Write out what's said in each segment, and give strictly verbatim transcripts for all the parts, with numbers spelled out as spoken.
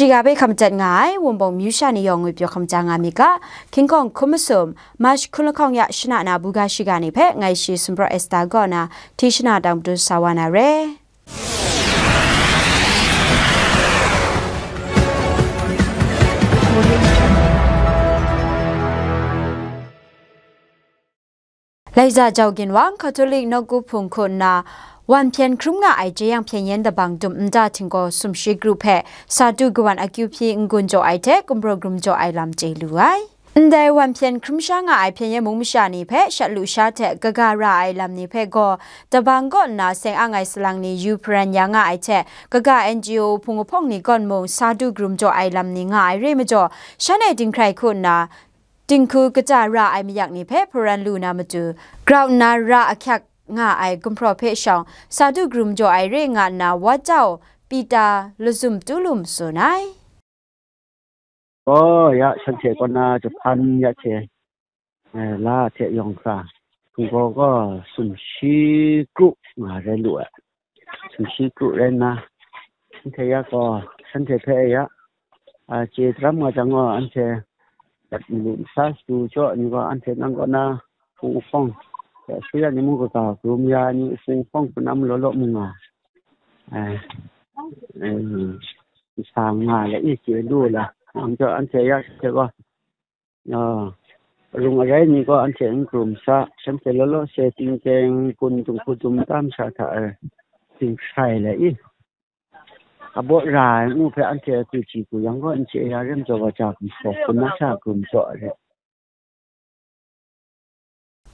Shiga hpe hkam madat nga ai Wunpawng myu sha ni yawng ngwi pyaw hkam ja nga mi ga, King Kong hkum masum, March hkun lahkawng ya shana na buga shiga ni hpe ngai shi Sumpraw Esta kaw na hti shana dang matu sa wa na re. Laiza Jau Ginwang Katolik Nawku Hpung hku nna wan hpyen hkrum nga ai jeyang hpyen yen dabang dum nta htinggaw sumshi gru hpe sa du kawan akyu hpyi n-gun jaw ai hte gumhpraw grum jaw ai lam chye lu ai. Ndai wan hpyen hkrum sha nga ai hpyen yen mung masha ni hpe shat lu sha hte kaga ra ai lam ni hpe gaw, dabang kaw nna seng ang ai salang ni yu hparan ya nga ai hte, kaga N G O hpung ahpawng ni gawn mung sa du karum jaw ai lam ni nga ai re majaw, shan e dinghkrai hku nna, dinghku kaja ra ai mayak ni hpe hparan lu na matu, grau nna ra ahkyak nga ai gumhpraw hpe shawng, sa du karum jaw ai re nga nna, Wa Jau Pita Lazum Tulum tsun ai. Gaw ya, shanhte kaw na jahpan ya hte, eh, la hte yawng hkra, hpunggaw gaw sumshi kru nga rai lu ai. Sumshi kru rai nna, shanhte ya gaw, shanhte hpe ya, a, chye daram nga jang gaw, anhte lat malu nsa shadu jaw ni gaw, anhte nang kaw na hpung hpawng, ya, su ya ni mung kaga karum ya ni hpung hpawng punam law law mu nga, eh, eh, nsa nga la i chye lu la, nang jaw anhte ya hte gaw, a, arung arai ni gaw anhte n karum sa, shanhte law law se tingteng kun dung hku dum tam sha hta e, ting shai la i, kabaw ra ai ngu hpe anhte a kru chyi hku yang gaw, n chye ya rem jaw wa ja gumhpraw hkun na sha grum jaw ai re.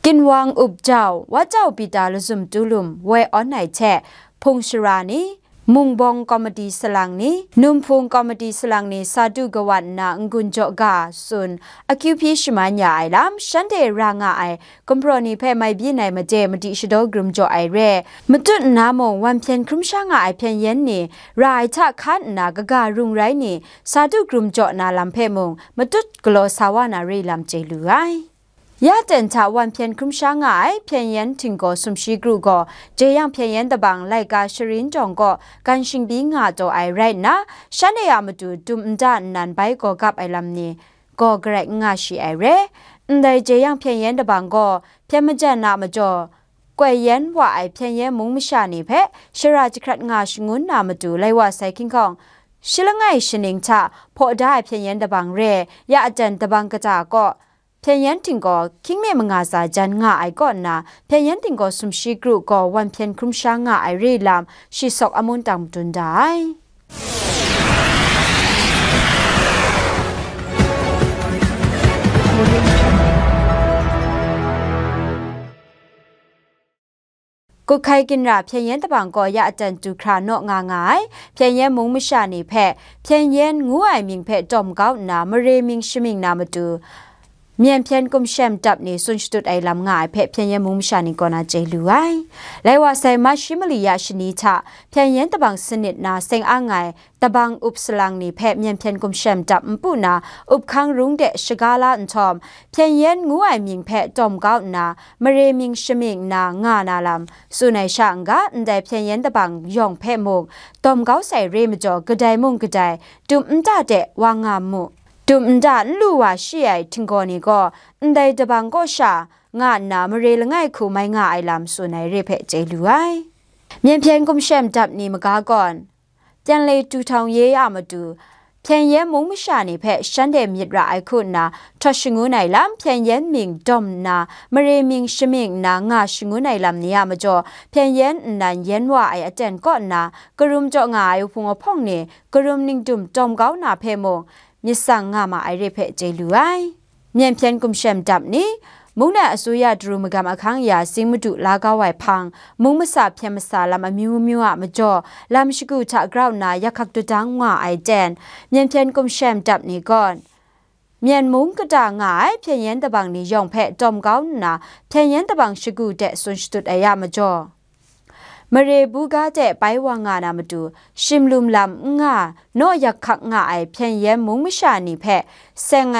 Ginwang Up Jau, Wa Jau Pita Lazum Tulum woi awn ai hte, hpung shara ni, Mungbawng Komiti salang ni, Numhpung Komiti salang ni sa du kawan nna n-gun jaw ga tsun, akyu hpyi shaman ya ai lam, shanhte ra nga ai gumhpraw ni hpe mai byin ai made madi shadaw karum jaw ai re. Matut nna mung, wan hpyen hkrum sha nga ai hpyen yen ni, ra ai hta hkan nna kaga rung rai ni, sa du karum jaw na lam hpe mung, matut galaw sa wa na re lam chye lu ai. Ya ten hta wan hpyen hkrum sha nga ai hpyen yen htinggaw sumshi kru gaw, jeyang hpyen yen dabang laika sharin jawng kaw gan shingbyi nga taw ai rai nna, shanhte a matu dum nta nnan bai gaw gap ai lam ni gaw garai n nga shi ai re. Ndai jeyang hpyen yen dabang gaw, hpyen majan a majaw, koi yen wa ai hpyen yen mung masha ni hpe shara jahkrat nga shangun na matu lai wa sai hkying hkawng, shi langai shaning hta hpaw da ai hpyen yen dabang re, ya aten dabang kata kaw, hpyen yen htinggaw hkying me manga tsa jan nga ai kaw nna, hpyen yen htinggaw sumshi kru gaw wan hpyen hkrum sha nga ai re lam, shi sawk amun tang madun da ai. Kuhkai ginra hpyen yen dabang gaw ya aten du hkra naw nga nga ai, hpyen yen mung masha ni hpe, hpyen yen ngu ai mying hpe tawm kau nna, mare mying shamying na matu, myen hpyen kumshem dap ni tsun shatut ai lam nga ai hpe, hpyen yen mung masha ni kaw na chye lu ai. Lai wa sai, Mashi mali ya shani hta, hpyen yen dabang sanit na seng ang ai, dabang up salang ni hpe myen hpyen kumshem dap npu na up hkang rung de shaga la nhtawm, hpyen yen ngu ai mying hpe tawm kau nna, mare mying shamying nna nga na lam tsun ai sha n ga, ndai hpyen yen dabang yawng hpe mung tawm kau sai re majaw, kadai mung kadai dum nta de wa nga mu. Dum nta n lu wa shi ai htinggaw ni gaw, ndai dabang kaw sha nga nna mare langai hku mai nga ai lam tsun ai re hpe chye lu ai. Myen hpyen kumshem dap ni maga gawn, Tyanle Tu Htawng Ye a matu, hpyen yen mung masha ni hpe shanhte myit ra ai hku nna, htawt shangun ai lam, hpyen yen mying dawm nna, mare mying shamying nna nga shangun ai lam ni a majaw, hpyen yen nnan yen wa ai aten kaw nna, karum jaw nga ai uhpung ahpawng ni, karum ningdum tawm kau na hpe mung, myit tsang nga ma ai re hpe chye lu ai. Myen hpyen kumshem dap ni, mung nat asuya daru magam ahkang ya zing madu la kau ai hpang, mung masa hpyen masa lam amyu myu a majaw, lam shagu hta grau nna yak hkak dudang nga ai ten, myen hpyen kumshem dap ni gawn, myen mung kata nga ai hpyen yen dabang ni yawng hpe tawm kau nna, hpyen yen dabang shagu de tsun shatut ai a majaw, mare buga de bai wa nga na matu, shimlum lam n nga, naw yak hkak nga ai hpyen yen mung masha ni hpe, seng,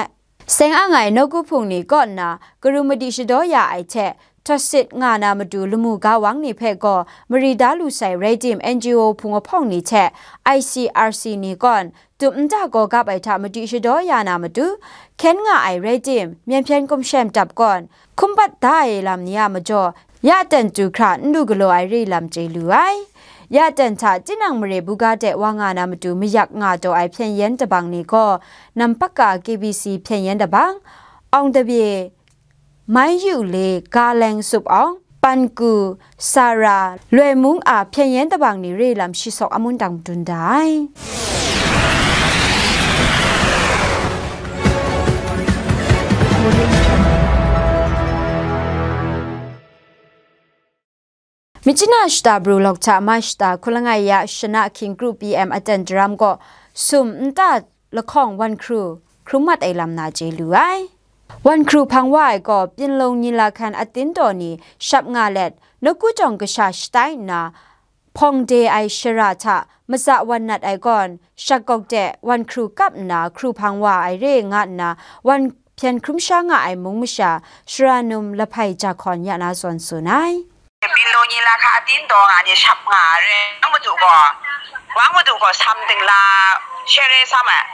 seng ang ai nawku hpung ni kaw nna, karum madi shadaw ya ai hte, Tosit nga na matu lamu ga wang ni hpe gaw mari da lu sai rai tim, N G O hpung ahpawng ni hte I C R C ni gawn tup nta gaw gap ai hta madi shadaw ya na matu, hkyen nga ai rai tim, myen hpyen kumshem dap gawn hkum bat da ai lam ni a majaw, ya ten tu hkra n lu galaw ai re lam chye lu ai. Ya ten hta tinang mare buga de wa nga na matu mayak nga taw ai hpyen yen dabang ni gaw, Nampaka K B C hpyen yen dabang, Awng Tabye, Mai Yu Le, Ga Leng Sup Awng, Pan Ku, Sara, Loi Mung a hpyen yen dabang ni re lam shi sawk amun dang dun da ai. Myitkyina shata Bru Lok hta Mashta Hkulangai ya shana hkying kru P M aten daram gaw sum nta lahkawng wan hkru hkrum mat ai lam na chye lu ai. Wan hkru hpang wa ai gaw Pinlung Nyilakan atin daw ni shap nga let, nawku jawng kasha shatai nna, hpawng de ai shara hta matsa wan nat ai gawn, shakgawk de wan hkru kap nna hkru hpang wa ai re nga nna, wan hpyen hkrum sha nga ai mung masha, Shara Num Lahpai Jahkawn ya na zawn tsun ai. Pinlung Nyilakan atin daw nga ni shap nga ai re, wang madu gaw, wang madu gaw sam dingla shere sam ai.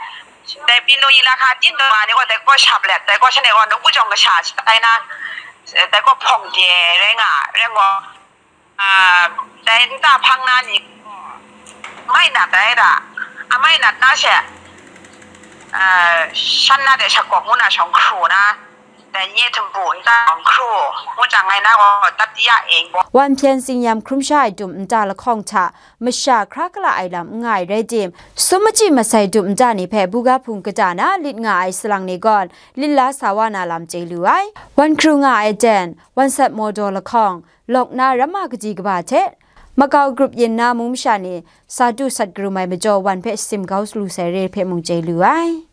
Dai Pinlung Nyilakan atin daw nga ni gaw, dai gaw shap let, dai gaw shanhte gaw nawku jawng kasha shatai na, dai gaw hpawng de rai nga, rai gaw, a, dai nta hpang na ni mai nat ai da, a mai nat na she, a, shan na de shakgawk ngu na shawng hkru na, dai nye htumpu nta shawng hkru ngu jang ngai na gaw, tat ya e gaw. Wan hpyen tsingyam hkrum sha ai dum nta lahkawng hta masha hkra kala ai lam n nga ai rai tim, sum machyi masai dum nta ni hpe buga hpung kata na lit nga ai salang ni gawn lit la sa wa na lam chye lu ai. Wan hkru nga ai ten, wan sat maw daw lahkawng, lawk na ramma kaji kaba hte, makau grup yin na mung masha ni sa du sat karum ai majaw wan hpe sim kau lu sai re hpe mung chye lu ai.